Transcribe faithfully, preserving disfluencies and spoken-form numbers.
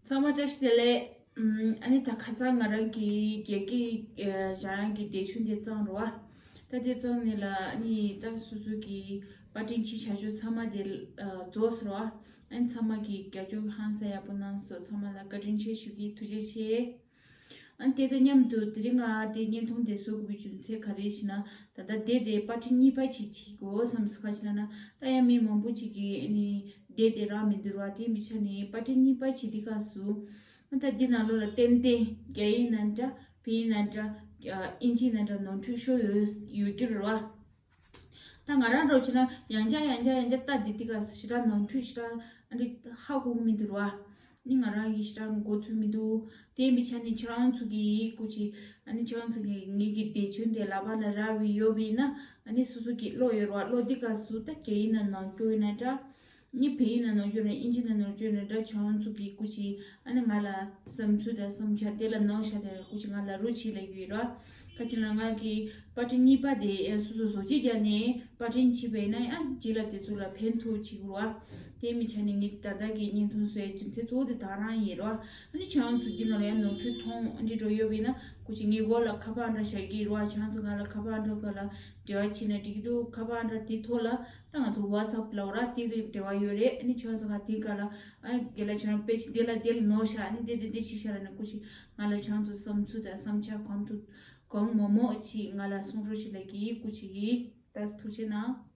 ཚང་མ་བཀྲ་ཤིས་བདེ་ལེགས། ཨམ། ཨ་ནི་ད་ཁ་སང་ང་རང་གི་རྒྱ་སྐད་ཨ་སྦྱང་ཡག་གི་དེབ་ཆུང་དེ་བཙལ་རོ་ཨ། ད་དེ་བཙལ་ནས་ལ་ཨ་ནི་ད་སོ་སོ་གི་པར་སྐྲུན་བྱེད་བྱ་ཆོག་ཚང་མ་དེ་ཨ་རྫོགས་སོང་རོ་ཨ། ཨ་ནི་ཚང་མ་གི་རྒྱབ་སྐྱོར་ཧང་སང་ཡག་པོ་གནང་སོང་། ཚང་མ་ལ་བཀའ་དྲིན་ཆེ་ཞུ་གི། ཐུགས་རྗེ་ཆེ། ཨ་ནི་དེ་དང་མཉམ་དུ་དེ་རིང་ང་དེ་བརྙན་ཐུང་དེ་བཟོ་དགོས་པའི་རྒྱུ་མཚན་ག་རེ་ཞེ་ན། ད་ལྟ་དེབ་དེ་པར་སྐྲུན་གཉིས་པ་ཅིག་བྱེད་དགོས་བསམ་སོང་། ག་ཞེ་ན་ད་ཡང་མི་མང་པོ་ཅིག་གིས་ཨ་ནི་དེབ་དེ་རག་མི་འདུག་ར། དེ་མི་ཆ་ནས་པར་སྐྲུན་གཉིས་པ་བྱེད་དུས་སྐབས་སུ། ཨ་ད་འདི་ནང་ལོགས་ལ་ཏན་ཏན་རྒྱ་ཡིག་ནང་འདྲ་བོད་ཡིག་ནང་འདྲ་ཨ་ཨིན་ཇི་ནང་འདྲ་ནོར་འཁྲུལ་ཤོར་ཡོད་ཡོད་རྒྱུ་རེད་ར། ད་ང་རང་འདྲ་བྱས་ན་ཡང་བསྐྱར་ཡང་བསྐྱར་ཡང་བསྐྱར་ལྟ་དེ་དུས་སྐབས་སུ་ཞེ་དྲག་ནོར་འཁྲུལ་ཞེ་དྲག་ཨ་ནི་ཧ་གོ་གི་མི་འདུག་ར། ནི་ང་རང་གིས་ཞེ་དྲག་མགོ་ཚོད་མི་འདུག་དེ་མི་ཆ་ནས་ཁྱེད་རང་ཚོ་གིས་སྐུ་མཁྱེན། ཨ་ནི་ཁྱེད་རང་ཚོ་གིས་ངེད་ཀྱི་དེབ་ཆུང་དེ་ལག་པ་ལ་རག་པ་ཡོད་པ་ཡིན་ན། ཨ་ནི་སོ་སོ་གིས་ཀློག་ཡོད་ར། ཀློག་དུས་སྐབས་སུ་ད་རྒྱ་ཡིག་ནང་ནོར་འཁྲུལ་ཡོད་ན་འདྲ། ནི་བོད་ཡིག་ནང་ནོར་འཁྲུལ་ཡོད་ན་ཨིན་ཇི་ནང་ནོར་འཁྲུལ་ཡོད་ན་འདྲ། ཁྱེད་རང་ཚོ་གིས་སྐུ་མཁྱེན། ཨ་ནི་ང་ལ་བསམ་ཚུལ་དང་བསམ་འཆར་དེ་ལ་ནོར་བཞག་དེ་སྐུ་མཁྱེན་ང་ལ་རོགས་བྱེད་ལབ་ཀྱི་ཡོད་ར། ག་ཅི་ལབ་ན་ང་གི་པར་སྐྲུན་གཉིས་པ་དེ་ཨེ་སོ་སོ་བཟོ་བཅོས་བརྒྱབ་ནས་པར་སྐྲུན་བྱས་པ་ཡིན་ན་ཡང་རྗེས་ལ་དེ་ཚོ་ལ་ཕན་ཐོགས་བྱེད་དགོས་ར། དེ་མི་ཆ་ནས་ངས་ད་ལྟ་གི་བརྙན་ཐུང་བཟོ་ཡའི་རྒྱུ་མཚན་གཙོ་བོ་དེ་ད་རང་ཡིན་ར། ཨ་ནི་ཁྱེད་རང་ཚོ་འདི་ནང་ལ་ཡང་ནོར་འཁྲུལ་མཐོང་འདི་འགྲོ་ཡོད་པ་ཡིན་ན་སྐུ་མཁྱེན་ངའི་འོག་ལ་ཁ་པར་འདྲ་བཞག་གི་ར། ཁྱེད་རང་ཚོ་ང་ལ་ཁ་པར་འདྲ་ག་ལ་འབྲེལ་བ་བྱས་ན་འགྲིག་གི་འདུག་ཁ་པར་འདྲ་དེ་ཐོག་ལ་ད་ང་ཚོ་ཝ་ཚབ་ལབ་ར། དེ་རིགས་འབྲེལ་བ་ཡོད་རེད། ཨ་ནི་ཁྱེད་རང་ཚོ་ང་དེ་ག་ལ་ཨ་དེ་ལ་ཁྱེད་རང་དཔེ་ཆ་དེ་ལ་དེ་ལ་ནོར་བཞག་ཨ་ནི་དེ་དེ་དེ་ཤི་ཤ་ལ་ནི་སྐུ་མཁྱེན་ང་ལ་ཁྱེད་རང་ཚོ་བསམ་ཚུལ་དང་བསམ་འཆར་གང་ཐུབ་གང་མང་མང་ཅིག་ང་ལ་གསུང་རོགས་ཞེས་ལབ་ཀྱི། སྐུ་མཁྱེན་ད་ཐུགས་རྗེ་གནང་།